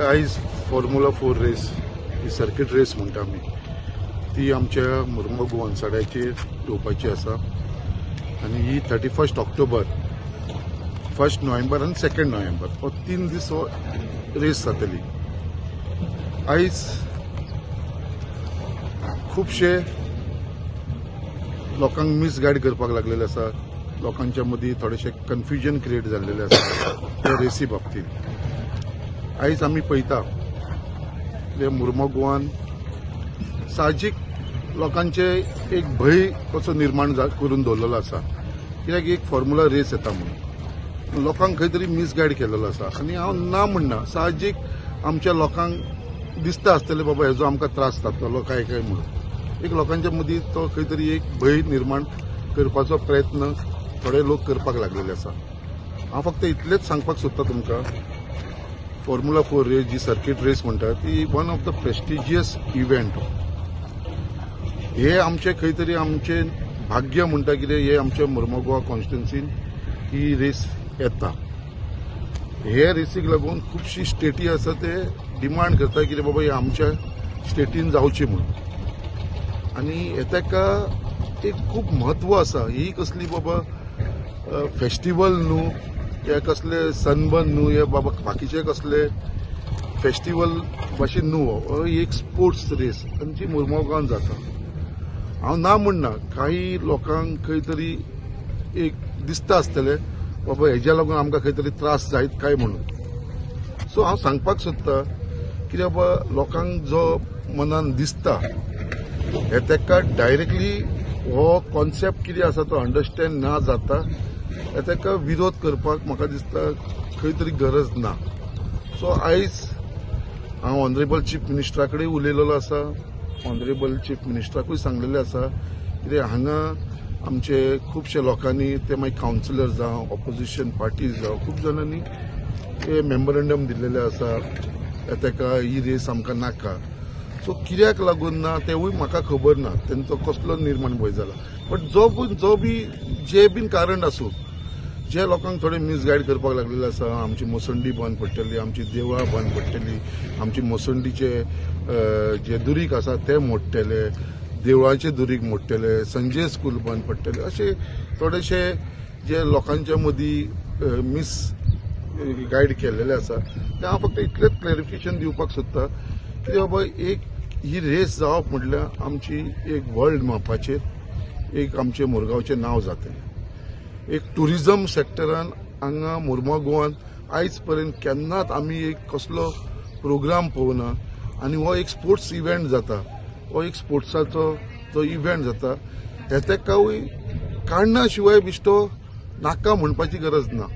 आयज formula 4 race ही circuit race म्हणटा आमी, ती आमच्या मुरमुगांव वनसाड्याचेर येवपाची आसा आनी ही 31 ऑक्टोबर, 1 नोव्हेंबर आनी 2 नोव्हेंबर हो 3 दीस हो रेस जातली. आयज खुबशे लोकांक मिसगायड करपाक लागलेले आसा, लोकांच्या मदीं थोडेशें कन्फ्युजन क्रिएट जाल्लेलें आसा त्या रेसी बाबतींत. आयज आमी पळयता ते मुरमुगांवान साहजीक लोकांचे एक भंय कसो निर्माण करून दवरलेलो आसा, कित्याक एक फॉर्म्युला रेस येता म्हणून लोकांक खंय तरी मिसगायड केलेलो आसा. आनी हांव ना म्हणना, साहजीक आमच्या लोकांक दिसता आसतलें बाबा हेजो आमकां त्रास जातलो काय काय म्हणून, एक लोकांच्या मदीं तो खंय तरी एक भंय निर्माण करपाचो प्रयत्न थोडे लोक करपाक लागलेले आसा. हांव फक्त इतलेंच सांगपाक सोदता तुमकां, फॉर्म्युला 4 रेस जी सर्किट रेस म्हणटा ती one of the prestigious event. हे आमचे खंय तरी आमचे भाग्य म्हणटा कितें, हे आमच्या मुरमुगांव कॉन्स्टिट्युन्सीन ही रेस येता. हे रेसीक लागून खुबशी स्टेटी आसा ते डिमांड करता कितें बाबा हे आमच्या स्टेटीन जावची म्हणून, आनी हे ताका एक खूब म्हत्व आसा. ही कसली बाबा फेस्टिवल न्हू, हे कसले सनबर्न न्हू, हे बाबा बाकीचे कसले फेस्टिवल भाशेन न्हू, ही एक स्पोर्ट्स रेस आनी ती मुरमुगांवान जाता. हांव ना म्हणना, काही लोकांक खंय तरी एक दिसता आसतलें बाबा हेज्या लागून आमकां खंय तरी त्रास जायत काय म्हणून. सो हांव सांगपाक सोदता कित्याक बाबा लोकांक जो मनान दिसता हे ताका डायरेक्टली हो कॉन्सेप्ट कितें आसा तो अंडरस्टँड ना जाता, हे ताका विरोध करपाक म्हाका दिसता खंय तरी गरज ना. सो आयज हांव ऑनरेबल चीफ मिनिस्टरा कडेन उलयलेलो आसा, ऑनरेबल चीफ मिनिस्टराकूय सांगलेलें आसा कितें हांगा आमचे खुबशे लोकांनी, ते मागीर कावन्सिलर जावं ऑपोजिशन पार्टीज जावं, खूब जाणांनी हे मेमोरंडम दिल्लेलें आसा ताका ही रेस आमकां नाका. सो कित्याक लागून ना तेवूय म्हाका खबर ना, तेंचो कसलो निर्माण भंय जाला. बट जो बी जे बीन कारण आसूं, जे लोकांक थोडे मिसगायड करपाक लागलेले आसा, आमची मोसंडी बंद पडटली, आमची देवळां बंद पडटली, आमची मोसंडीचे जे दुरीग आसा ते मोडटले, देवळांचे दुरीग मोडटले, संजय स्कूल बंद पडटले, अशे थोडेशे जे लोकांच्या मदीं मिस गायड केल्लेले आसा. ते हांव फक्त इतलेंच क्लॅरिफिकेशन दिवपाक सोदता की बाबा एक ही रेस जावप म्हटल्यार आमची एक वर्ल्ड मापाचेर एक आमचें मुरगांवचें नांव जातलें. एक ट्युरिजम सेक्टरान हांगा मुरमुगांवान आयज पर्यंत केन्नाच आमी एक कसलो प्रोग्राम पळोवना आनी हो एक स्पोर्ट्स इव्हेंट जाता, हो एक स्पोर्ट्साचो जो इव्हेंट जाता हे ताकाय काडना शिवाय बिश्टो नाका म्हणपाची गरज ना.